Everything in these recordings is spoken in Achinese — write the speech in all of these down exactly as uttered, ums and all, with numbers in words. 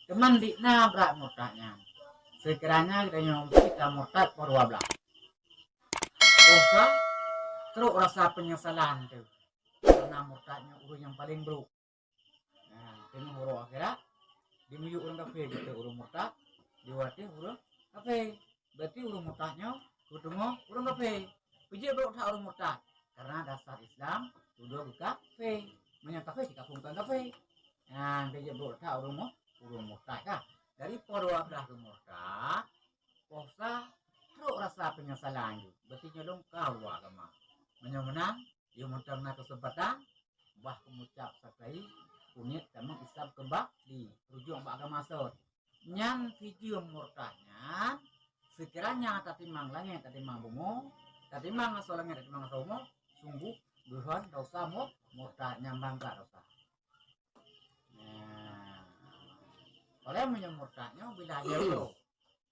Teuma di na brat murtad nyan. Sekiranya geutanyoe meusti tamurtad poh dua blah. Óh ka trok rasa penyesalan teuh. Karena murtad nyoe ureuëng nyang paleng brok. Nah, teungoh uroe akhirat, dimiyueb ureuëng kafé, geuteuek ureuëng murtad, diwoe ateueh ureuëng kafé. Berarti ureuëng murtad nyoe geuteumé ureuëng kafé. Peue jeuet brok that ureuëng murtad? Karena dasar Islam tudoe keu kafé. Meunyoe kafé, cit ka phon kon kafé. Nah, peue jeuet brok that ureuëng mu-, ureuëng murtad ka. Dari poh dua blah ureuëng murtad, poh sa trok rasa penyesalan jih. Berarti nyoe lôn ka luwa agama. Meunyoe meunan, yôh mantong na keuseumpatan, bah keumeung ucap sakai, keuneuk tamong Islam keumbali, rujuk bak agama sot. Nyan sijeuem murtad nyan, sekiranya tatimang langét, tatimang bumoe, tatimang asoe langét, tatimang asoe bumoe, sungguh geuhon dosa mu-, murtad, nyan bangka dosa. Nah, oleh meunyoe murtad nyoe bila dia tu,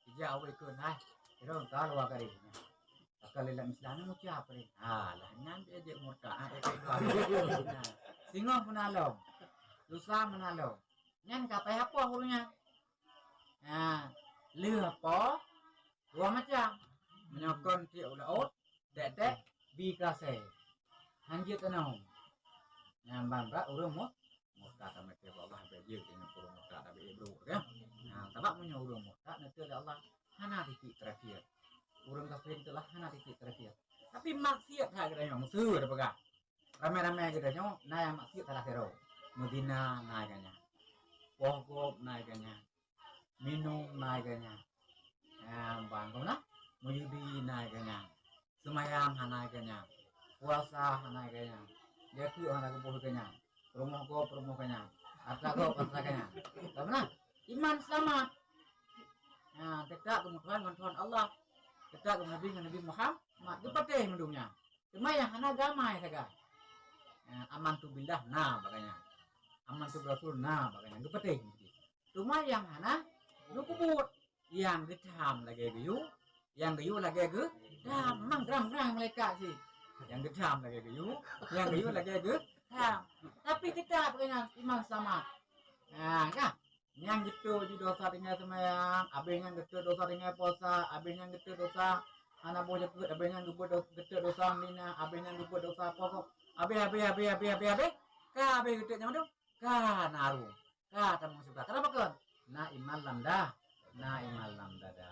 ija awai keu nah, kira ka luwa garéh nyan. Takal lam Islam ni ngucap ni. Ha, lah nyan dia jeuet murtad, ha, dia kata. Nah, singoh meunan lom. Lusa meunan lom. Nyan ka payah poh ureuëng nyan. Ha, lheueh poh, dua macam. Meunyoe kon tiek u laôt, dek-dek, bi keurasai. Han jeuet teunom. Nyan ban brat ureuëng mu-, murtad, tamé keu Allah, bèk jeuet deungon ureuëng murtad, tabeuet brok, ya. Nah, sabab meunyoe ureuëng murtad, neuteuek lé Allah, hana titik terakhir. Ureuëng kafé teulah hana titik terakhir. Tapi maksiat that geutanyoe, meuseu tapeugah. Ramé-ramé geutanyoe na nyang maksiat salah sidroe. Meuzina na geutanyoe. Poh gob na geutanyoe. Minum na geutanyoe. Nah, bang, keu na? Meujudi na geutanyoe. Seumayang hana geutanyoe. Puasa hana geutanyoe. Jakeuet hana geuboh geutanyoe. Rumoh gob, rumoh geutanyoe. Harta gob, harta geutanyoe. Ka meunan? Iman seulamat. Nah, teuka geumeutuhan ngon Tuhan Allah. Teuka geumeunabi ngon Nabi Muhammad. Geupatéh mandum nyan. Teuma nyang hana damai sagai. Eh, amantu billah na bak geutanyoe. Amantu birasul na bak geutanyoe. Geupatéh. Teuma nyang hana geupeubuet. Nyang geutham lagèe geuyue, nyang geuyue lagèe geutham. Memang grang-grang malaikat cit. Nyang geutham lagèe geuyue, nyang geuyue lagèe geutham. Tapi teutab geutanyoe iman seulamat. Nah, kan? Nyang geuteuek jih dosa tinggai seumayang, abéh nyan geuteuek dosa tinggai puasa, abéh nyan geuteuek dosa hana boh jakeuet, abéh nyan geubeuet do-, geuteuek dosa meuzina, abéh nyan geubeuet dosa poh gob. Abéh, abéh, abéh, abéh, abéh, abéh. Ka abéh geuteuek nyan tu, ka na rhueng, ka tamong syeuruga. Kenapa kon? Na iman lam da-, na iman lam dada.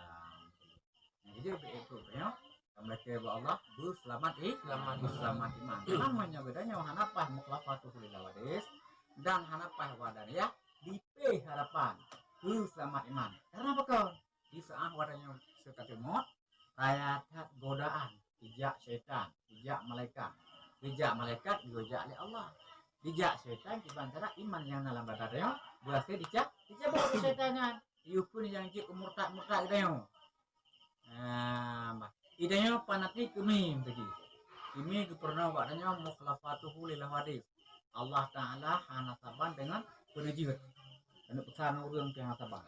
Nah, jadi begitu, ya. Kamu lakèe bak Allah, beuseulamat i-, seulamat, beuseulamat iman. Namanya bedanya hana paih mukhalafatuhu lil hawadis dan hana paih wahdaniyah, dipéh harapan beuseulamat iman. Karena apa kon? Di saat wadanya seukati mot, raya that godaan, ijak syaitan, ijak malaikat, ijak malaikat, dijak lé Allah. Dijak syaitan, kiban cara iman nyang na lam dada nyoe, berhasil dica-, dicabut lé syaitan nyan. Yue pun nyang jeuet keu murtad-murtad geutanyoe. Ah, bah. Idanyoe fanatik keu mi tadi. Keu mi geupeurunoe bak tanyoe mukhalafatuhu lil hawadis. Allah Taala hana saban deungon peuneujeuet. Keuneuk peusan ureuëng pih hana saban.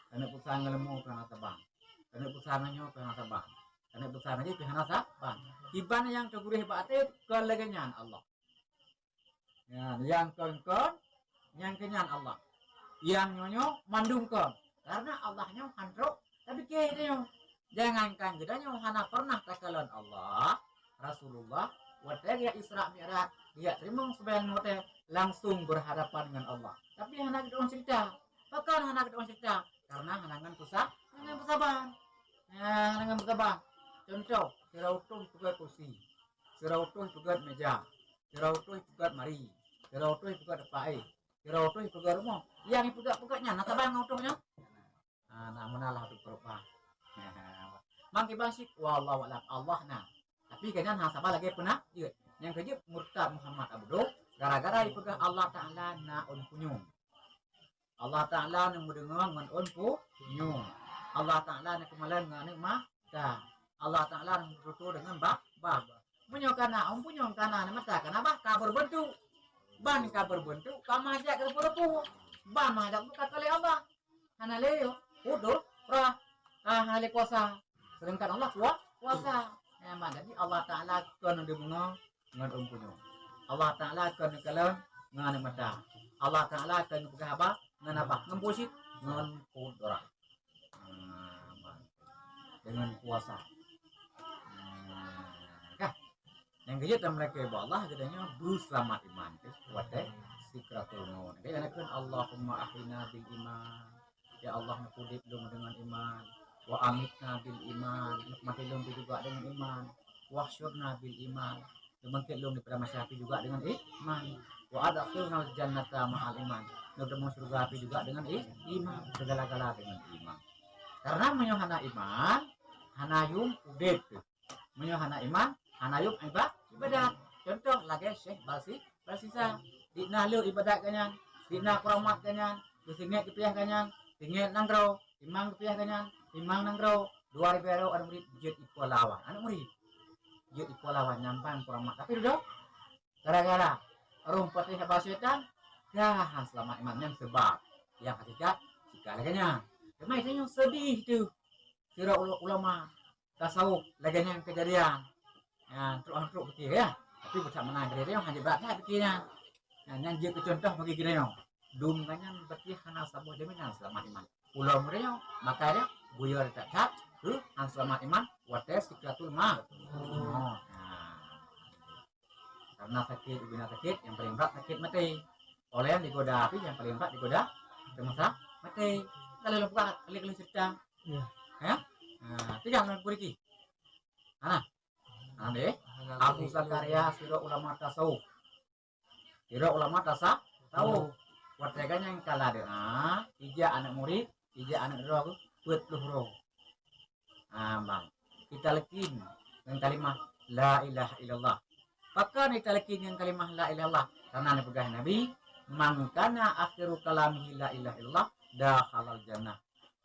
Keuneuk peusan ngon leumô pih hana saban. Keuneuk peusan ngon nyoe pih hana saban. Keuneuk peusan lagèe pih hana saban. Kiban nyang teuguréh bak até kon lagèe nyan Allah. Nyan, nyang kon-kon, nyang keunyan Allah. Nyang nyoe-nyoe mandum kon. Karena Allah nyoe han trok tapike tanyoe. Jangankan geutanyoe hana pernah takalon Allah, Rasulullah, watèe geujak Isra Mi'raj, geujak teurimong seumayang watèe langsung berhadapan ngon Allah. Tapi hana geuteu'oh cerita. Pakon hana geuteu'oh cerita? Karena hana ngon peusa-, hana ngon peusaban. Nah, hana ngon peusaban. Contoh, sira utoh peugöt kursi, sira utoh peugöt meja, sira utoh peugöt mari, sira utoh peugöt teumpat éh, sira utoh peugöt rumoh. Nyang peugöt-peugöt nyan na saban ngon utoh nyan? Ah, na meunalah tu perupa. Bang kiban syik, wallahu a'lam, Allah na. Tapi gobnyan hana saban lagèe peuna jeuet. Nyang keujeuet murtad Muhammad Abdul, gara-gara jipeugah Allah Taala na ôn punyueng. Allah Taala neumeudeungoe ngon ôn punyueng. Allah Taala neukeumalon ngon aneuk mata. Allah Taala neumeututoe deungon bah, bah. Meunyoe kana ôn punyueng, kana aneuk mata, kana bah ka berbentuk. Ban ka berbentuk, ka mangat ka rupa-rupa. Ban mangat ka ka lé Allah. Hana lé udôh, rah, ah, hana lé kuasa. Sedangkan Allah kua-, kuasa. Nyan ban, jadi Allah Taala kon neudeungoe ngon ôn punyueng. Allah Taala kon neukalon ngon aneuk mata. Allah Taala kon neupeugah haba ngon apa? Ngon peue cit? Ngon kudrah. Ah, deungon kuasa. Ah, kah? Nyang keujeuet dan meulakée bak Allah, geutanyoe beuseulamat iman, watée sikratul maut. Jadi, ana kheun, "Allahumma ahyina bil iman." Ya Allah, neupeuudép lôn deungon iman. "Wa amitna bil iman." Neupeumaté lôn juga deungon iman. "Wahsyurna bil iman." Neubangkét lôn di padang mahsyar juga deungon iman. "Wa adkhilnal jannata ma'al iman." Neupeutamong syeuruga pih juga deungon i-, iman. Segala-gala deungon iman. Karena meunyoe hana iman, hana yum udép teuh. Meunyoe hana iman, hana yum iba-, ibadat. Contoh lagée Syekh Balsi-, Balsisa. Di na le ibadat geuh nyan, di na keuramat geuh nyan, geusinget geupiah geuh nyan, singet nanggroe, timang geupiah geuh nyan, timang nanggroe, dua ribée droe aneuk murit jeuet ipo lawan. Aneuk murit jeuet ipo lawan nyan ban keuramat. Tapi dudoe, gara-gara roh patéh haba syaitan, ka han seulamat iman nyan seubab nyang hakikat sika lagée nyan. Teuma tanyoe seudeh teuh. Sidroe ula-, ulama tasawuf lagée nyan keujadian. Nyan trok han trok pike ya. Tapi butak meunan keujadian hana brat that pike nyan. Nyan, nyan jeuet keu contoh bagi geutanyoe. Dum nyan berarti hana saboh jaminan seulamat iman. Ulôn geutanyoe, maka dia buyeu that-that keu han seulamat iman watée sikratul ma-, maut. Nah. Karena sakét, ubena sakét, nyang paleng brat sakét maté. Oleh nyang digoda api, nyang paleng brat digoda teumasa maté. Kalau lôn peugah kali-kali cerita. Ya. Ya? Nah, tiga bulan kuriki. Hana. Hana deh. Abu Zakaria sidroe ulama tasawuf. Sidroe ulama tasa-, tasawuf. Watée geuh nyan kala doa, ijak aneuk murit, ijak aneuk droe peuet ploh droe. Ah, bang. Italkin ngon kalimah la ilaha illallah. Pakon italkin ngon kalimah la ilaha illallah? Karena neupeugah Nabi, "Man kana akhiru kalamihi la ilaha illallah, dakhalal jannah."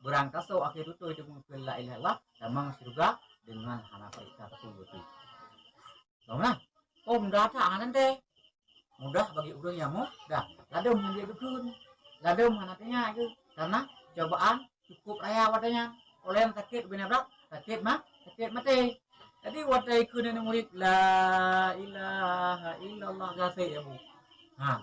Beurangkasoe akhé tutoe teumeukeun la ilaha illallah, tamong syeuruga deungon hana peuriksa sapeue pih. Dong na? Oh, mudah that hana teuntée. Mudah bagi ureuëng nyang mudah. Ladôm hana jeuet geukheun. Ladôm hana teuingat geuh. Karena cobaan cukup raya watée nyan. Oleh nyang sakét ubena brat, sakét ma-, sakét maté. Jadi watée kheun aneuk murit, "La ilaha illallah," gasek ya bu. Ha.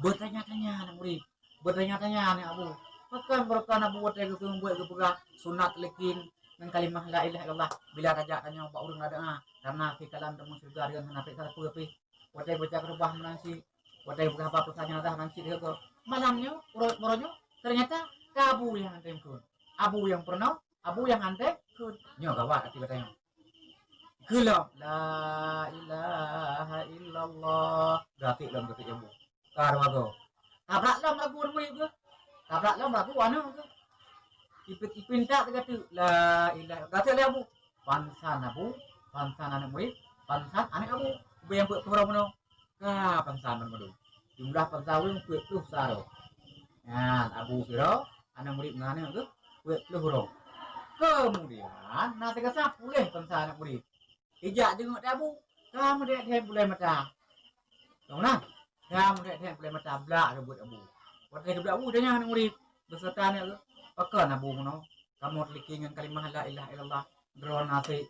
Bertanya-tanya aneuk murit. Bertanya-tanya aneuk Abu. Pakon, pakon Abu watée geukheun buet geupeugah sunat talkin ngon kalimah la ilaha illallah bila tajak tanyoe bak ureuëng ladôm, ha. Karena akhé kalam tamong syeuruga deungon hana peuriksa sapeue pih. Watée baca khutbah meunan cit, watée peugah haba peusan jenazah nan cit lagée nyan. Malam nyoe, uroe, uroe nyoe, ternyata ka Abu nyang han teuingat kheun. Abu nyang peurunoe, Abu nyang han teuingat kheun. Nyoe gawat até gata nyoe. Geulom, "La ilaha illallah." Gasek lom gasek Abu. Ka dua go. Tabrak lom lagu ureuëng murit geuh. Tabrak lom lagu aneuk geuh. Ipin-, ipinta teugateuk, "La ilaha." Gasek lé Abu. Pansan Abu, pansan aneuk murit, pansan aneuk Abu. Ubé nyang peuet ploh droe meunoe. Ka pansan ban mandum. Jumlah pansan ureuëng peuet ploh sa droe. Nyan Abu sidroe, aneuk murit ngon aneuk geuh peuet ploh droe. Keumudian na teuka sapeue lé pansan aneuk murit. Ijak jingok di Abu, ka meudeh-deh bulée mata. Dong na, ka meudeh-deh bulée mata, blak reubeut Abu. Watée geubloe Abu, tanyong aneuk murit, beuseuta aneuk geuh, "Pakon Abu meunoe? Kamoe talkin ngon kalimah la ilaha illallah, droe na sik,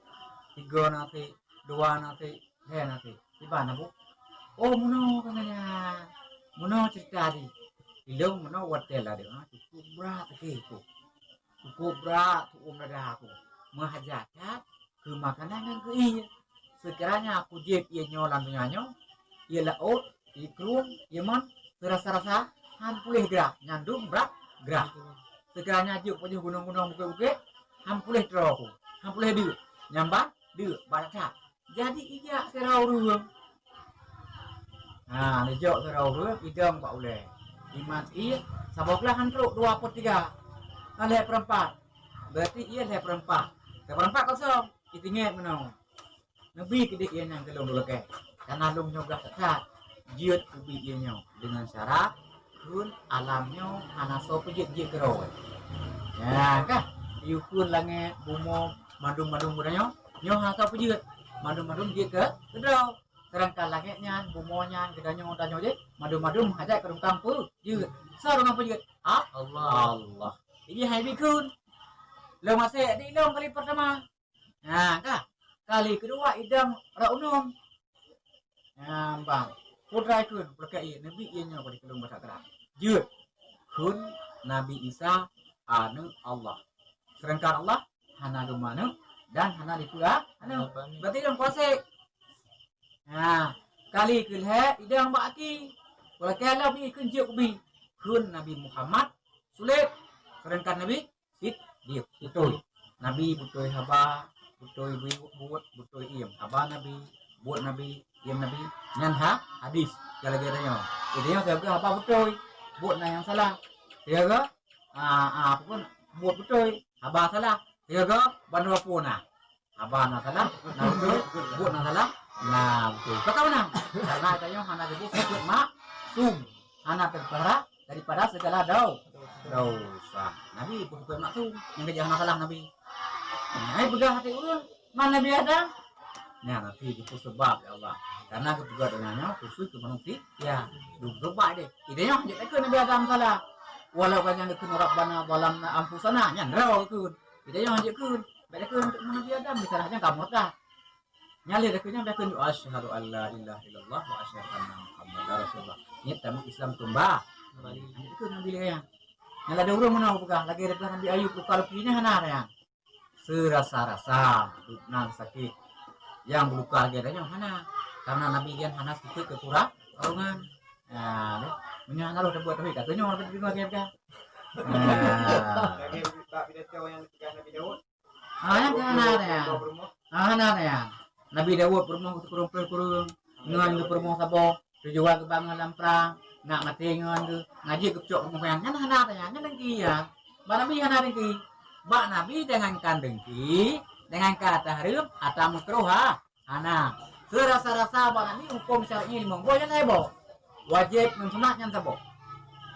tiga na sik, dua na sik, lhée na sik." Iban Abu, "Oh, meunoe keuh nyan. Meunoe ceurita jih. Ilôn meunoe watée ladôm, ha, cukup brat lagée tu. Cukup brat tuom dada aku. Meuhajat that keu makanan ngon keu ié. Seukiranya aku jieb ié nyoe lam donya nyoe, ié laôt, ié krueng, ié mon, seurasa-rasa han puléh grah, nyan dum brat grah. Seukiranya jeuet pajoh gunong-gunong bukét-bukét, han puléh troe aku, han puléh deuk, nyan ban deuk bak that." Jadi ijak sidroe ureuëng. Ha, neujok sidroe ureuëng idong bak ulée. Iman ié saboh glah han trok, dua per tiga. Ka lhée peureuempat. Berarti ié lhée peureuempat. Lhée peureuempat kosong. Itingét meunoe. Neubi keudeh ié nyan keu lôn dua lakée. Karena lôn nyoe glah that-that. Jeuet ubit ié nyoe deungon syarat kheun alam nyoe hana soe peujeuet, jeuet keudroe. Nyan ka, yue kheun langét, bumoe, mandum-mandum bunoe nyoe, nyoe hana soe peujeuet, mandum-mandum jeuet keu, keudroe. Seudangkan langét nyan, bumoe nyan, geutanyoe, tanyoe jih, mandum-mandum hajat keu ureuëng peujeuet. Soe ureuëng peujeuet? Ah, Allah. Allah. Jadi hai bikun. Lôn maséh di lôn kali peurtama. Ha, ka. Kali keudua idong rot unong. Ha, bang. Putra ikun, peuleukat ié, neubi ié nyoe bak lôn bak that grah. Jeuet. Kheun Nabi Isa aneuk Allah. Sedangkan Allah hana geumeuaneuk dan hana jipeue aneuk. Berarti lôn kuasé. Ha, kali keu lhèe idong bak aki. Walakée lom ikheun jeuet ubit. Kheun Nabi Muhammad sulet. Sedangkan Nabi Siddiq beutôi. Nabi beutôi haba, beutôi buet, beutôi iem. Haba Nabi, buet Nabi, iem Nabi. Nyan ha hadis. Lagée tanyoe. Tanyoe ka haba beutôi. Buet na nyang salah. Ya ke? Ah, ah, apa pun buet beutôi. Haba salah. Ya ke? Bandua pun na. Haba na salah, na beutôi, buet na salah, na beutôi. Pakon meunan? Karena tanyoe hana teupeue sifeuet maksum, hana teupeue daripada segala dau-, dosa. Nabi pun bukan maksum, nyang keujeuet hana salah Nabi. Nah, ai peugah até ureueng, man Nabi Adam? Nyan, Nabi geupeu seubab, ya Allah. Karena geupeugah donya nyoe khusus keu manusia. Ya, dudoe baik deh. Idéh nyoe hanjeuet takheun Nabi Adam salah. Walau kan nyang geukheun Rabbana zalamna anfusana, nyan droe geukheun. Idéh nyoe hanjeuet kheun. Bèk takheun untuk Nabi Adam, misalnya ka murtad. Nyan lé takheun nyan takheun, "Asyhadu an la ilaha illallah wa asyhadu anna Muhammadar Rasulullah." Nyan tamat Islam tumba. Kembali. Hanjeuet takheun Nabi lé nyan. Nyan lagèe ureueng meunoe peugah, lagèe peugah Nabi Ayub, luka luki nyan hana nyan. Seurasa-rasa, duek nan sakét. Nyang beuluka lagèe tanyoe hana. Karena Nabi nyan hana sakét keukurang-, keukurangan. Nah, deh. Meunyoe hana roh tabuet tauhid, ka tanyoe hana teurimong lagèe nyan. Nah. Lagèe bak pidato nyang dipeugah Nabi Daud. Ah, nyan hana nyan. Ah, hana nyan. Nabi Daud peurumoh keu sikureueng ploh kureueng. Ngon geupeureumoh saboh, tujuan geubangon lam prang, nak maté ngon geu-, ngajak geucok rumoh nyan, nyan hana tanya, nyan dengki ya. Bak Nabi hana dengki. Bak Nabi jangankan dengki, jangankan ata hareuem, ata meukruh ha, hana. Seurasa-rasa bak Nabi huköm syar'i limong boh nyan saboh. Wajéb ngon sunat nyan saboh.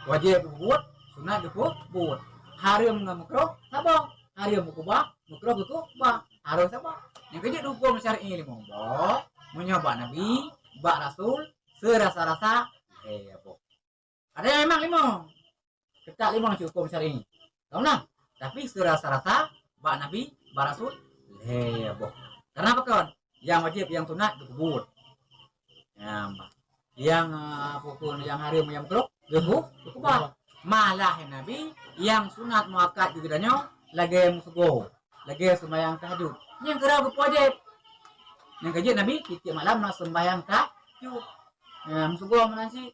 Wajéb geupeubuet, sunat geupeubuet. Hareuem ngon meukruh saboh. Hareuem geukubah, meukruh geukubah, hareuem saboh. Nyang keujeuet huköm syar'i limong boh, meunyoe bak Nabi, bak Rasul, seurasa-rasa, eh, boh. Ada nyang memang limong. Teutap limong cit huköm syar'i. Tahu nah? Tapi seurasa-rasa, bak Nabi, bak Rasul, eh, boh. Karena apa kon? Nyang wajéb, nyang sunat, geupeubuet. Nyang, nyang, ah, pokok nyang hareuem, nyang meukruh, geuku-, geukubah. Malah Nabi, nyang sunat muakkad keu geutanyoe, lagèe meusugoe, lagèe seumayang tahajud. Nyang keudroe geupeuwajéb. Nyang keujeuet Nabi, tiep-tiep malam na seumayang tahajud. Nah, meusugoe meunan cit.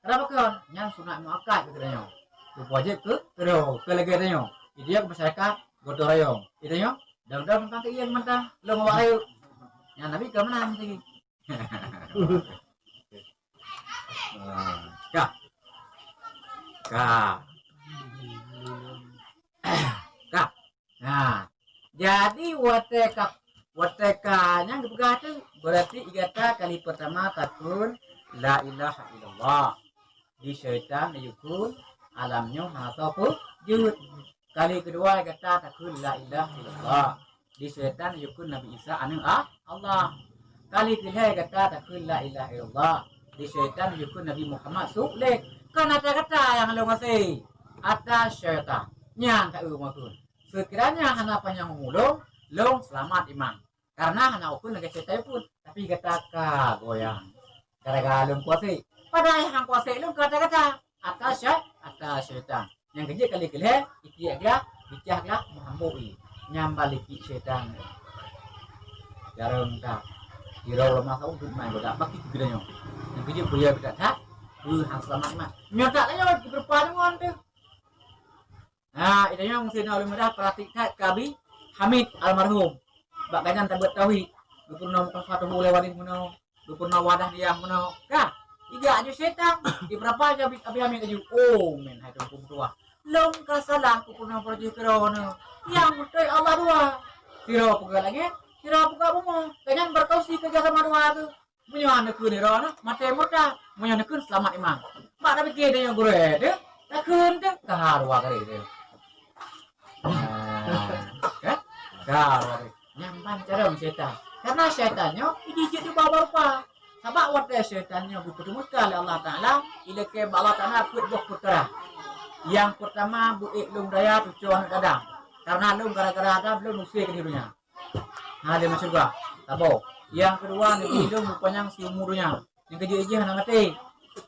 Kenapa kon? Nyang sunat muakkad keu geutanyoe. Geupeuwajéb keu, keu droe, keu lagèe tanyoe. Jadi, keu masyarakat gotong royong. Jadi tanyoe, dong-dong teuntang keu ie mantong, lôn bak rayeuk. Nyang Nabi ka meunan lagi. Ka. Ka. Ka. Nah, jadi watèe ka, watèe ka nyang geupeugah tu, berarti gata kali pertama takheun la ilaha illallah. Di syaitan yukun alam nyoe hana soe peujeuet. Kali keudua gata takheun la ilaha illallah. Di syaitan yukun Nabi Isa aneuk A-, Allah. Kali keulhèe gata takheun la ilaha illallah. Di syaitan yukun Nabi Muhammad sulet. Kan ata gata nyang lôn maséh. Ata syaitan. Nyan ka eu makheun. Seukiranya hana panyang umulông, lôn seulamat iman. Karena hana ukun lagèe syaitan pun. Tapi gata ka goyang. Gara-gara lôn kuasé. Padahai nyang kuasé lôn keu ata gata. Ata syai-, ata syaitan. Nyang keujeuet kali keulhèe, itiek glah, bicah glah, meuhambô ie. Nyan balik syaitan. Jarang ka. Kira ulama saud duk main goda baki keu geutanyoe. Nyang keujeuet kuliah beudak that, beuhang seulamat-lamat. Nyoe that nyoe beureupa deungon teuh. Ha, ita nyang meusti na ulôn meudah peratik that keu Abi Hamid almarhum. Bak gobnyan tabeuet tauhid. Geupeureunoe mukasafah tuboh lé waléh meunoe. Geupeureunoe wadah diah meunoe. Ka, ijak aju syaitan. Ipeurapa aju Abi, Abi Hamid aju. Oh, men hai Teungku meutuah. Lôn ka salah kupeurunoe peureujih keudroe nyoe. Nyang beutôi Allah dua. Sidroe peugah langét, sidroe peugah bumoe. Gobnyan berkongsi kerja sama dua tu. Meunyoe neukheun droe nyoe maté murtad, meunyoe neukheun seulamat iman. Bak tapike tanyoe gurèe teuh, takheun teuh, ka hawa keu teuh. Nah, kan? Ka hawa keu teuh. Nyan ban carông syaitan. Karena syaitan nyoe jijeuet ubah rupa. Sabab watèe syaitan nyoe geupeuteumeuseuka lé Allah Taala, ilakèe bak Allah Taala peuet boh peukara. Nyang peurtama, beuék lôn daya tucoe aneuk Adam. Karena lôn gara-gara Adam lôn use keu di donya. Hana lé masuk syeuruga. Saboh. Nyang keudua, neubri lôn bupanyang siumu donya. Nyang keujeuet jih hana maté.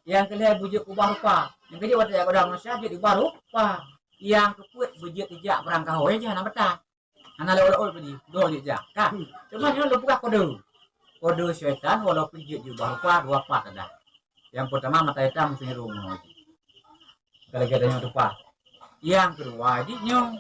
Nyang keulhèe, beujeuet ubah rupa. Nyang keujeuet watèe jak keu manusia jeuet ubah rupa. Nyang keupeuet beujeuet jijak barangkaho, nyan jih hana meuta. Hana lé ôk-ôk bri, dua jeuet jak. Ka. Cuma nyoe lôn peugah kode. Kode syaitan walaupun jeuet jubah rupa dua pat ada. Nyang peutama mata itam meuseurueng ngon. Kalau kita nyoe rupa. Nyang keudua jih nyoe.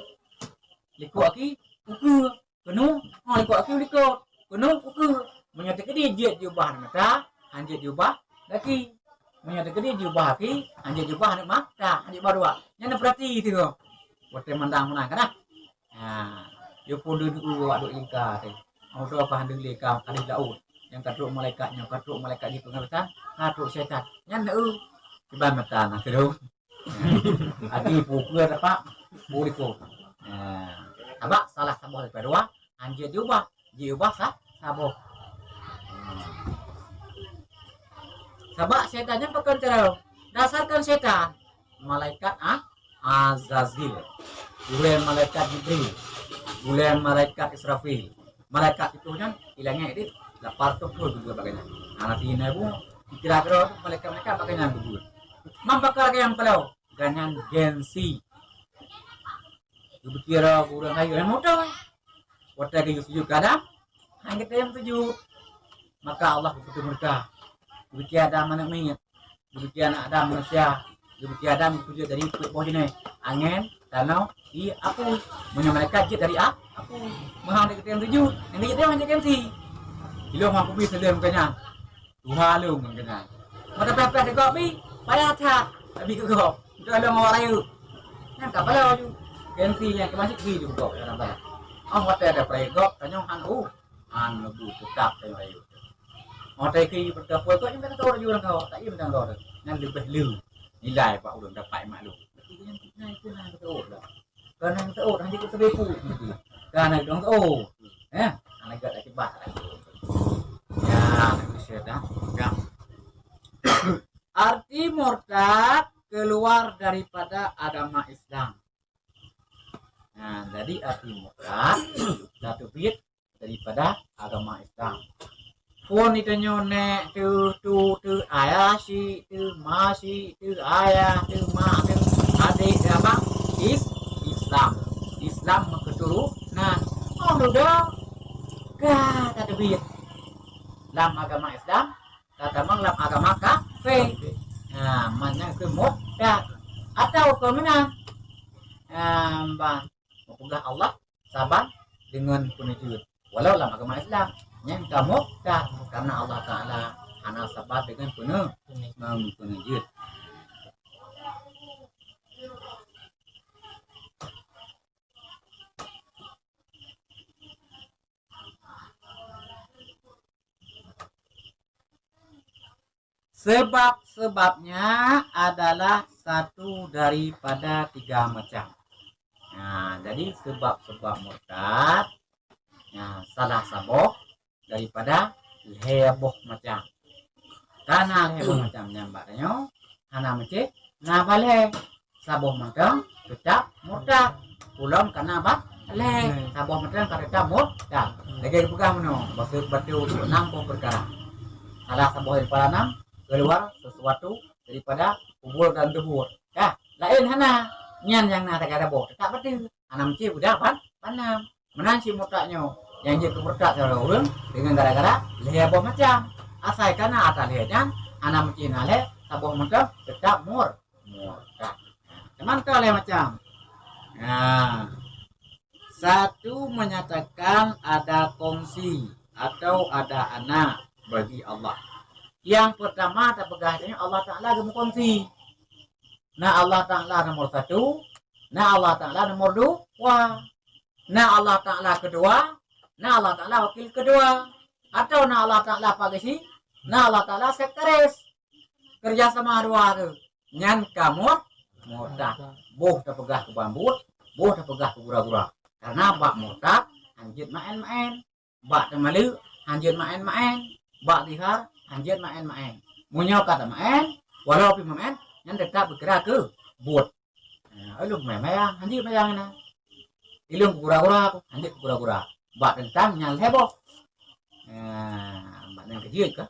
Likot aki ukeue. Keunoe, ha, likot aki likot. Keunoe ukeue. Meunyoe teukeudi jeuet jubah mata, han jeuet jubah gaki. Meunyoe teukeudi jubah gaki, han jeuet jubah aneuk mata, han jeuet jubah dua. Nyan neupeurati teuh. Watèe mandang meunan kan, ah. Ha, yo pun deungon awak duek lingka teh. Au doa pahan deungon lingka ka di laôt. Nyang ka trok malaikat nyoe, ka trok malaikat jipeungeureutan, ka trok syaitan. Nyan eu. Kiban mata na keudroe. Ati pukul tapak, pukul iko. Ha, sabab salah saboh daripada dua, han jeuet jiubah, jiubah sa-, saboh. Sabab syaitan nyan pakon cara dasarkan syaitan. Malaikat A-, Azazil, gulèe malaikat Jibril, gulèe malaikat Israfil. Malaikat itu nyan ilangèt di lapan ratus pun juga bagainya. Anak ini bu kira-kira malaikat-malaikat bagainya gugur. Mam pakar yang pelau ganyan gengsi. Gubikira gurang kayu yang mudah. Watèe geuyue sujud keu Adam, han geutem sujud. Maka Allah geupeuteumurka. Geubri Adam aneuk miet, geubri aneuk Adam manusia, geubri Adam geupeubuet dari peuet boh jeunèh, angén, tanoh, ie, apui. Meunyoe malaikat jeuet dari a-, apui, meuhan geutem sujud, nyang jeuet han jeuet gengsi. Ilôn han kubi seuleuem keu nyan. Tuha lôn ngon keunan. Maka pèh-pèh digop bi, payah that. Abi keu gop. Untuk lôn awak rayeuk. Nyan ka balo ju. Gengsi nyan keumasik bi ju gop dalam badan. Oh, watèe ada payah gop, tanyong han u. Han lebu teutap tanyong rayeuk. Oh, watèe ki beutapui gop, nyan beutôi ju urang kawak. Tak iya beutôi gop. Nyan leubeh lé nilai bak ulôn dapat maklum. Berarti nyan fitnah itu nah beutôi dah. Kana nyang teuôt, hana jeuet keu sabe pu. Kana nyang teuôt. Eh, hana gak akibat lah. Ya, nak keusiet dah. Ya. Arti murtad, keluar daripada agama Islam. Nah, jadi arti murtad, tateubiet daripada agama Islam. Phon di tanyoe nèk teuh, tu teuh, ayah syiek teuh, ma syiek teuh, ayah teuh, ma teuh, adék teuh, abang, is-, Islam. Islam meuketurunan. Oh, dudoe ka tateubiet lam agama Islam, tatamong lam agama kafé. Nah, manyang keu murtad. Atau keu meunan. Nah, ban meupeugah Allah saban deungon peuneujeuet. Walau lam agama Islam, nyan ka murtad, karena Allah Taala hana saban deungon peuneu-, peuneu-, peuneujeuet. Sebab-sebabnya adalah satu daripada tiga macam. Nah, jadi sebab-sebab murtad, nah, salah saboh daripada lhèe boh macam. Kana lhèe boh macam nyan bak tanyoe, hana meucéh na balhèe. Saboh mantong teutap murtad. Ulôn kana balhèe, saboh mantong ka teutap murtad. Lagèe geupeugah meunoe, bak, bak enam boh peukara. Salah saboh daripada enam, keluar sesuatu daripada kubur dan dubur. Ka, laén hana. Nyan nyang na tagada boh, teutap bateue. Hana meucéh budak ban, ban enam. Meunan cit murtad nyoe, nyang jeuet keu murtad sidroe ureueng deungon gara-gara lhèe boh macam. Asai kana ata lhèe nyan, hana meucéh na lhèe, saboh mantong teutap mur-, murtad. Teuma ka lhèe macam. Nah, satu menyatakan ada kongsi atau ada anak bagi Allah. Nyang peutama tapeugah nyoe Allah Taala geumeukongsi. Na Allah Taala nomor satu, na Allah Taala nomor dua, na Allah Taala keudua, na Allah Taala wakil keudua, atau na Allah Taala pageusi, na Allah Taala sekretaris. Kerja sama dua tu. Nyan ka mur-, murtad. Boh tapeugah keu bambut, boh tapeugah keu gura-gura. Karena bak murtad, hanjeuet maén-maén. Bak teumaleuk, hanjeuet maén-maén. Bak zihar, hanjeuet maén-maén. Meunyoe ka tamaén, walau pih meumaén, nyan teutap geukira keu buet. Nah, ulôn meumayang, hanjeuet mayang na. Ilôn keu gura-gura, hanjeuet keu gura-gura. Bak teuntang nyan lhèe boh. Nah, bak nyan keujeuet ka.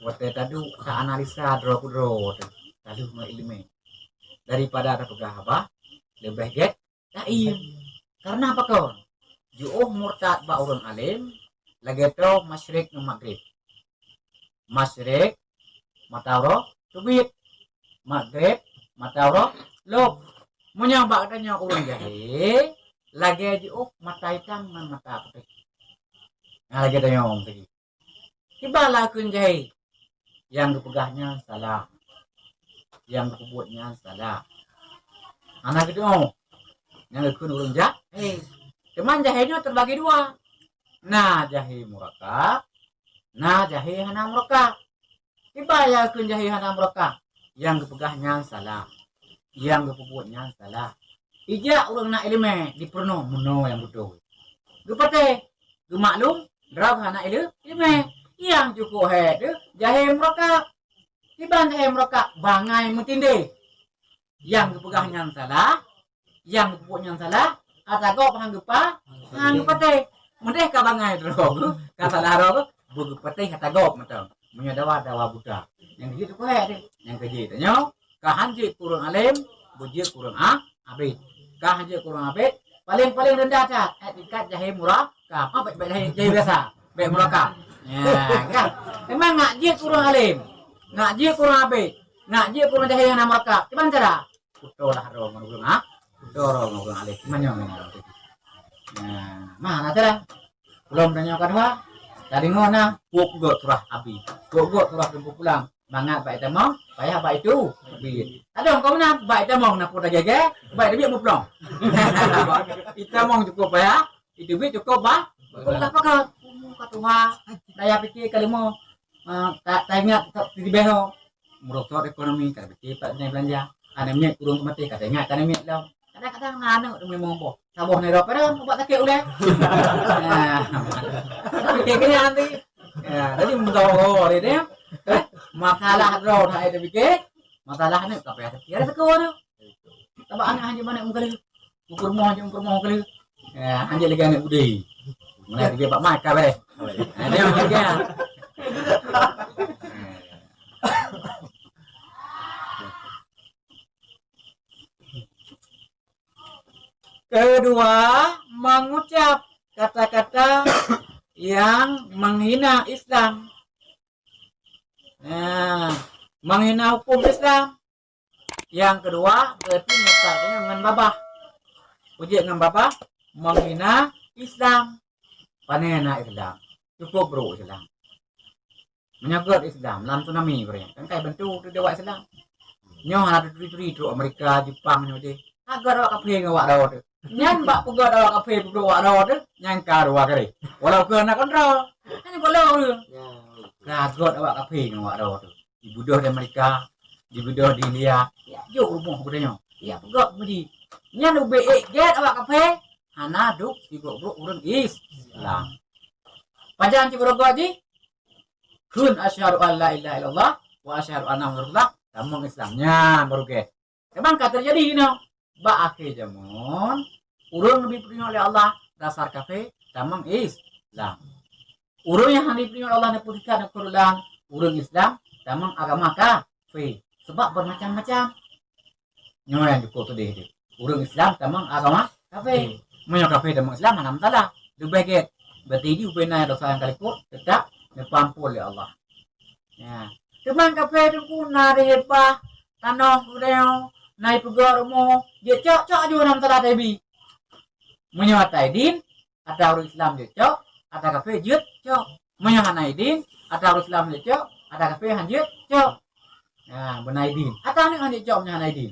Watèe taduek ta analisa droe keudroe teuh, taduek ngon ileumèe. daripada tapeugah haba, leubeh gét taiem. Kareuna pakon? Jiôh murtad bak ureuëng além lagée toe masyrik ngon magrib. Masyrik mata uroe teubiet, magrib mata uroe lôb. Meunyoe bak geutanyoe ureuëng jahé, lagée jiôh mata itam ngon mata putéh. Nah, lagée tanyoe tadi. Kiban lakeuneuk jahé, nyang geupeugah nyan salah, nyang geupeubuet nyan salah. Hana geutanyoe nyang geukheun ureuëng jahé. Teuma jahé nyoe teubagi dua. Na jahé murakab, na jahé hana murakab. Kiban nyang geukheun jahé hana murakab, nyang geupeugah nyan salah, nyang geupeubuet nyan salah. Ijak ureuëng na iéleumé dipeurunoe meunoe nyang beutôi. Geupatéh, geumaklum, droe hana iéleumé. Nyang cukôp hék teuh jahé murakab. Kiban jahé murakab, bangai meutindéh. Nyang geupeugah nyan salah, nyang geupeubeuet nyan salah, ata gob han geupa, han geupatéh. Meudeh ka bangai droe, ka salah droe, beugeupatéh ata gob mantong. Meunyoe dawa, dawa buta. Nyang keujeuet teupeue deh. Nyang keujeuet tanyoe, ka han jeuet keu ureuëng além, beujeuet keu ureuëng a-, abét. Ka han jeuet keu ureuëng abét, paléng-paléng reundah that, eh, tingkat jahé murakab, apa, bék, bék jahé, jahé biasa, bék murakab. Ya, kan? Memang nak jeuet keu ureuëng além, nak jeuet keu ureuëng abét, nak jeuet keu ureuëng jahé nyang na murakab. Kiban cara? Kutolah droe ngon ureuëng, ha? Kutolah droe ngon ureuëng além. Manyong ngon ureuëng além. Nah, mana cara? Ulôn tanyoe ka dua. Tadi ngon na, pok gok surah abi. Pok gok surah teumpu pulang. Mangat bak itamong, payah bak itu. Bi. Adoh kau na, bak itamong na pun dah gege, bak itu biar muplong. Itamong cukup payah, itu bi cukup bah. Cukup lah pakai. Umur ka tua. Daya fikir kalimah. Ah, tak, tak ingat tak di beho. Merosot ekonomi, kada beutôi pat nilai belanja. Aneuk miet kurung keu maté, kada ingat aneuk miet lom. Kadang-kadang na aneuk tu memang boh. Saboh nero peran, ubat sakit uleh. Nah, fikir kena nanti. Ya, jadi menggawa dia, dia. Eh, masalah droe dah ada fikir. Masalah ni tak payah fikir sekolah tu. Tabak aneuk hanya mana muka dia. Ukur moh je, ukur moh kali. Ya, anjing lagi aneuk gede. Mulai dia bak mai ka beres. Ada yang lagi. Kedua, mengucap kata-kata yang menghina Islam. Nah, menghina hukum Islam. Nyang keudua, berarti meusajan ngon babah. Peujeuet ngon babah, menghina Islam. Pane na Islam? Cukup brok Islam. Meunyoe göt Islam, lam tsunami bareng, kan kai bantu teuh dewa Islam. Nyoe hana turi-turi trok Amerika, Jepang nyoe deh. Ha göt awak kafé ngon awak droe teuh. Nyan bak peugöt awak kafé peuduek awak droe teuh, nyan ka dua kali. Walau keu hana kontrol, hana kontrol. Ka göt awak kafé ngon awak droe teuh. Dibeudôh di Amerika, dibeudôh di India, ya, jok rumoh geutanyoe. Ya, peugöt budi. Nyan ubé ék gét awak kafé, hana duek sigoe brok ureuëng Islam. Pajan cit beureugoe jih? Kheun asyhadu an la ilaha illallah wa asyhadu anna Muhammadar Rasulullah, tamong Islam. Nyan baru gét. Memang ka teujadi inoe. Bak akhé jamén, ureuëng geubri peutunyok lé Allah dasar kafé, tamong Islam. Ureuëng nyang hana geubri peutunyok lé Allah neupeutika neukeurulan, ureuëng Islam tamong agama kafé. Sebab bermacam-macam. Nyoe nyang cukup sedih tu. Ureuëng Islam tamong agama kafé. Meunyoe kafé tamong Islam hana masalah. Leubeh gét. Berarti di ubena dosa nyang ka likot tetap neupeuampôn lé Allah. Ya. Teuma kafé teungku na di hibah tanoh udeueng, na ipeugöt rumoh, jeuet cok-cok ju nam salah teubi. Meunyoe ata idin, ata ureuëng Islam jeuet cok, ata kafé jeuet cok. Meunyoe hana idin, ata ureuëng Islam jeuet cok, ata kafé han jeuet cok. Nah, beuna idin. Ata aneuk han jeuet cok meunyoe hana idin.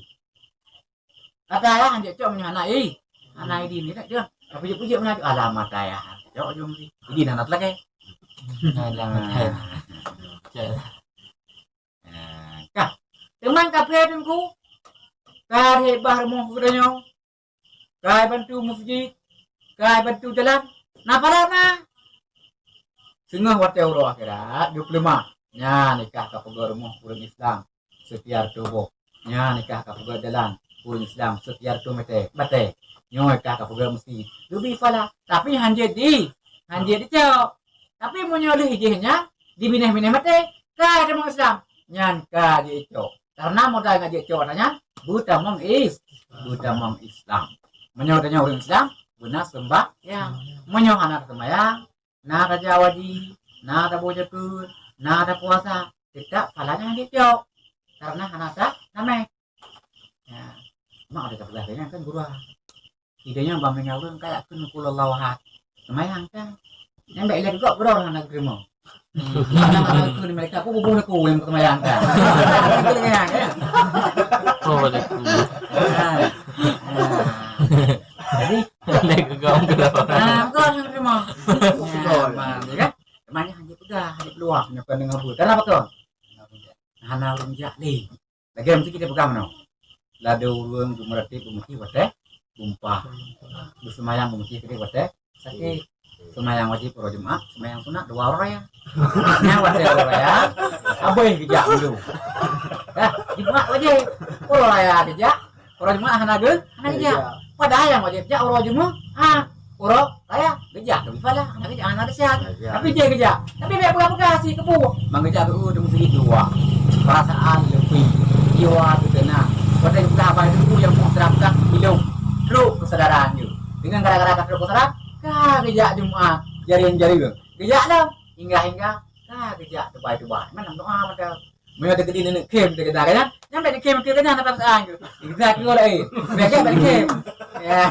Ata ayah han jeuet cok meunyoe hana i-, hana idin ni dak dia. Tapi jeuet-jeuet meunyoe alamat ayah. Cok jom si. Idin hana teulakée. Nah, jangan. Nah. Nah, kah. Teuma kafé teungku. Ka hibah rumoh geutanyoe. Ka ibantu meuseujid. Ka ibantu jalan. Na pahala na. Singoh watée uroe akhirat, dua puluh lima. Nyan nikah ka peugöt rumoh ureuëng Islam. Setiap tuboh. Nyan nikah ka peugöt jalan ureuëng Islam. Setiap tu mete, batée. Nyoe nikah ka peugöt meuseujid. Leubeh pahala. Tapi han jeuet di, han jeuet dicok. Tapi meunyoe lheueh jih nyan, dibinéh-binéh maté, ka tamong Islam. Nyan ka jicok. Karena modal nyang jicok tanyan beutamong is, beutamong Islam. Meunyoe tanyoe ureuëng Islam, beuna seumbahyang. Meunyoe hana seumbahyang, na tajawaji, na taboh jakeuet, na tapuasa, teutap pahala nyan jicok. Karena hana ta-, tameh. Ya. Mak ada tapeugah nyan kan guru. Idenya bang meunyoe ureuëng kaya kheun qul huwallahu ahad. Seumayang kan. Nyang bèk ilèe gok guru hana teurimong. Anak-anak tu di mereka aku bubuh aku yang seumayang kan. Gitu ya, ya. Oh, boleh. Nah. Nah. Jadi, lagi gom tu lah. Nah, kau yang terima. Nah, ya kan? Temannya hanya peugah, hanya peluang, hanya pandang apa. Kenapa kau? Hana ureuëng jak lé. Lagèe meusti kita peugah meunoe. Lado ureuëng geumeuratéb beumeusti watèe gumpah. Beuseumayang beumeusti keudeh watèe sakét. Seumayang wajéb uroe Jumat, seumayang sunat dua uroe raya. Nyan watèe uroe raya, abéh geujak meundu. Dah, Jumat wajéb. Uroe raya geujak, uroe Jumat hana geu-, hana geujak. Padahai nyang wajéb jak uroe Jumat. Ha. Uroe raya geujak keu bifalah, hana geujak hana desya. Tapi jih geujak. Tapi bèk peugah-peugah si keubu. Mang geujak keu teumeuseujid dua. Perasaan leupie, jiwa teuteunang. Watèe geupeugah haba teungku nyang moh seurah peugah ilông, trok keusadaan jih. Deungon gara-gara ka trok keusadaan, ka geujak Jumat, jareung-jareung. Geujak lom, hingga-hingga, ka geujak tubai-tubai. Mana doa mantong. Meunyoe teukeudi nenek khem teukeudi kan, nyan bèk khem keu nyan apa pesan tu. Kita keu lain. Bèk bèk khem. Ya.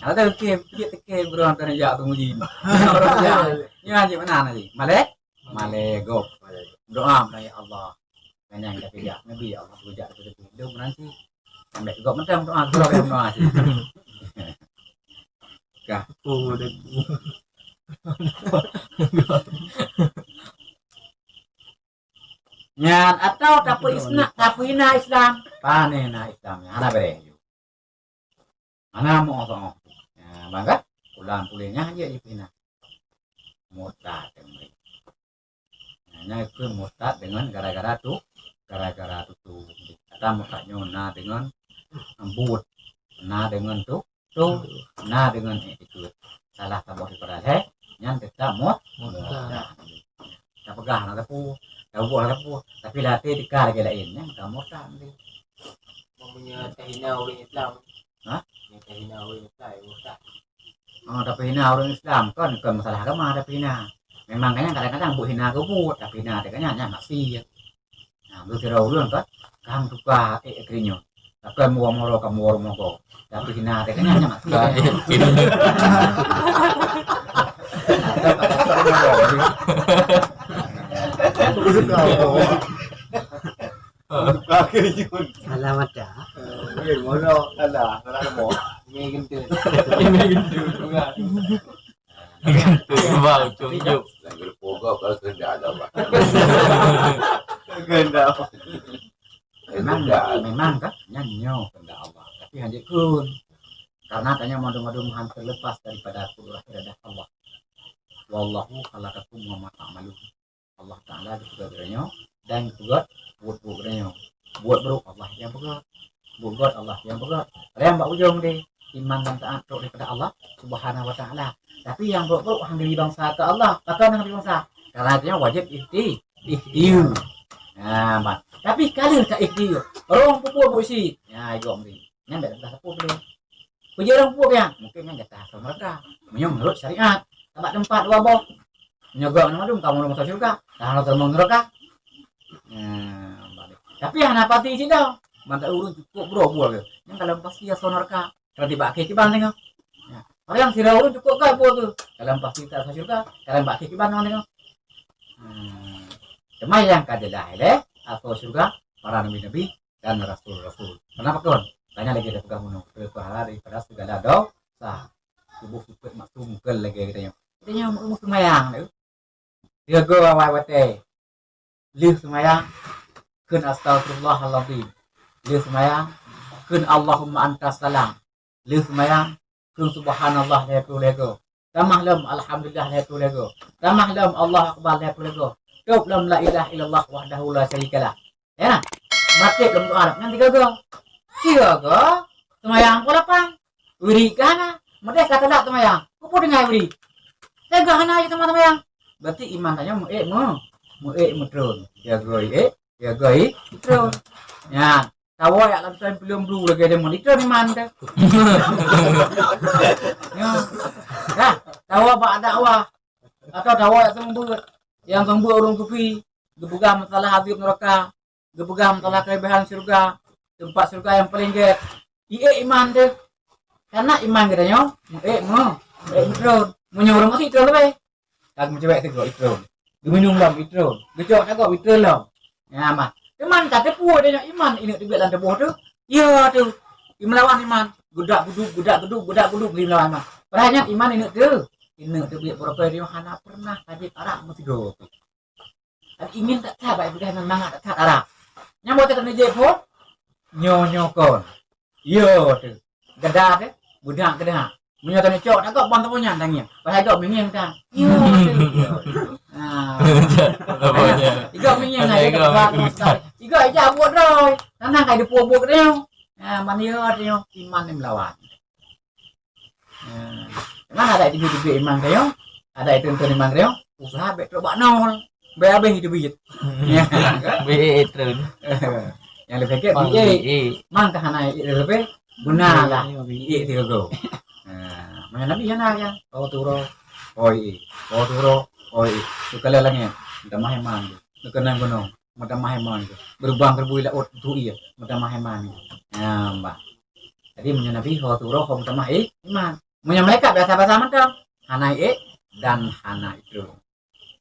Ada khem, kita khem beurang tanah jak tu muji. Nyan je mana nanti. Malek? Malek gop. Doa ya Allah. Kanyang kita kejak. Nabi ya Allah kejak tu tu. Dong nanti. Sampai gop mentang doa gop doa. Kah. Oh, dah. Nyan atau tapeuisna, tapeuhina Islam. Pane na Islam nyan hana bereh ju. Hana moh-moh. Ya, bangga. Ulang pulih nyan je dipeuhina. Murtad yang mereka. Nah, nyan keu murtad dengan gara-gara tu, gara-gara tu tu. Kata murtad nyoe na dengan buet, na dengan tu, tu, na dengan iktikad. Salah saboh daripada lhèe, nyan teutap mur-, murtad. Tapeugah hana teupeu, tabuet hana teupeu, tapi lam até teuka lagèe laén, nyan ka murtad nanti. Meunyoe tahina ureueng Islam. Hah? Meunyoe tahina ureueng Islam, murtad. Oh, tapi hina ureueng Islam kan, kan masalah agama tapi hina. Memang kan kadang-kadang buet hina keu buet, tapi hina até kan nyan maksiat. Nah, beutôi ureueng kan, kan suka ék keu nyoe. Takkan mua moro ka mua rumoh gob. Tapi hina até kan nyan maksiat. Suka keu nyoe. Salah mata. Eh, moro salah, salah rumoh. Ini gendut. Ini gendut. Bau tunjuk. Langgar pogok kalau kehendak Allah. Kehendak. Memang, memang kan nyan nyoe kehendak Allah. Tapi hanjeuet kheun. Karena tanyoe mandum-mandum han terlepas daripada kudrat iradah Allah. Wallahu khalaqakum wa ma ta'malun. Allah Taala geupeugöt geutanyoe dan geupeugöt buet-buet geutanyoe. Buet brôk Allah nyang peugöt, buet göt Allah nyang peugöt. Rem bak ujong deh, iman dan taat trok daripada Allah Subhanahu wa Taala. Tapi nyang brôk-brôk han geubri bansa keu Allah, pakon han geubri bansa? Karena nyan wajéb ikhti-, ikhtiar. Nah, ban. Tapi ka lheueh ta ikhtiar, rhong peubuet buet sit. Nah, ijok meuti. Nyan bèk teupeugah sapeue pih. Peujeuet ureueng pubuet nyan, mungkin nyan jatah asoe neuraka. Meunyoe meunurot syariat, sabab teumpat dua boh. Meunyoe gob ngon mandum ka meunurot syeuruga, ka hana teurimong neuraka. Nah, tapi hana pasti cit dah. Mantap ureueng cukôp brôk buet geuh. Nyan ka lom pasti asoe neuraka. Kalau tibak akhé kiban teuh. Nah, orang sira ureueng cukôp ka buet geuh. Ka lom pasti asoe syeuruga, ka lom bak akhé kiban teuh. Hmm. Cuma nyang ka jeulaih lé asoe syeuruga para nabi-nabi dan rasul-rasul. Kenapa kon? Tanya lagi ada pegang bunoe. Terpeuhala daripada segala dosa. Tuboh seupôt maksum kon lagèe geutanyoe. Geutanyoe meuseumayang tu. Tiga go awai watèe. Lheueh seumayang, kheun astagfirullahalazim. Lheueh seumayang, kheun Allahumma antas salam. Lheueh seumayang, kheun subhanallah lhèe ploh lhèe go. Tamah lom alhamdulillah lhèe ploh lhèe go. Tamah lom Allahu akbar lhèe ploh lhèe go. Tôb lom la ilaha illallah wahdahu la syarikalah. Ya. Batet lom doa nyan tiga go. Tiga go. Seumayang pukul lapan. Wirid ka hana. Meudeh ka teulat seumayang. Peue tinggai wirid? Tiga hana aja teuma seumayang. Berarti iman tanyoe meuék meu-, meuék meutron. Tiga go ék. Jaga i-, itrôn. Ya, tawoe jak lam soe peulom blu lagèe deungon itrôn iman teuh. Ya. Dah, tawoe bak dakwah. Atau tawoe jak seumeubeuet. Nyang seumeubeuet ureueng sufi, geupeugah masalah azab neuraka, geupeugah masalah keuleubèhan syeuruga, teumpat syeuruga nyang paleng gèt. Iék iman teuh. Kana iman geutanyoe, meuék meu-, meuék meutrôn. Meunyoe ureueng meusit trôn leubeh. Ka meucewek sigoe itrôn. Geuminum lom itrôn. Geucok sigoe itrôn lom. Ya, mah. Cuman ka teupeue tanyoe iman ineuk teubiet lam tuboh teuh. Ya teuh. Imeulawan iman. Geudak geudup, geudak geudup, geudak geudup lé meulawan iman. Padahai nyan iman ineuk teuh. Ineuk teubiet peureulèe nyoe hana pernah tajép arak meusigoe pih. Tapi ingin that-that bak ibadah, mangat that-that arak. Nyang buet that neujép phon, nyoe-nyoe kon. Yo teuh. Geuda teuh, budak geuda. Meunyoe tanyoe cok, takot ban teumanyong tangieng. Padahai gob mingieng tan. Yo teuh. Ha. Apa nya? Igob mingieng Ada aja igob buat mingieng. Igob ija buet droe. Tanang kai deupue buet droe. Ha, man yo teuh iman ni melawan. Nah, kan adak teubiet-teubiet iman kayoe, adak itrôn-trôn iman kayoe, usaha bèk trok bak nol, bèk habéh teubiet. Bèk trôn. Nyang leubeh gèt Bang, bèk. Bèk. Mang ka hana leubeh, beuna lah. Bèk, bèk. Bèk sigoe. Nah, meunan Nabi hana kan? Oh, turo. Oh, iya. Oh, turo. Oh, iya. Teukalon langèt. Meutamah iman. Teukeunong gunong. Meutamah iman. Beurubang keubui laôt teuié. Meutamah iman. Nah, bah. Jadi, meunyoe Nabi ho turo, ho meutamah i-, iman. Meunyoe malaikat biasa-biasa mantong, hana iék dan hana itrôn.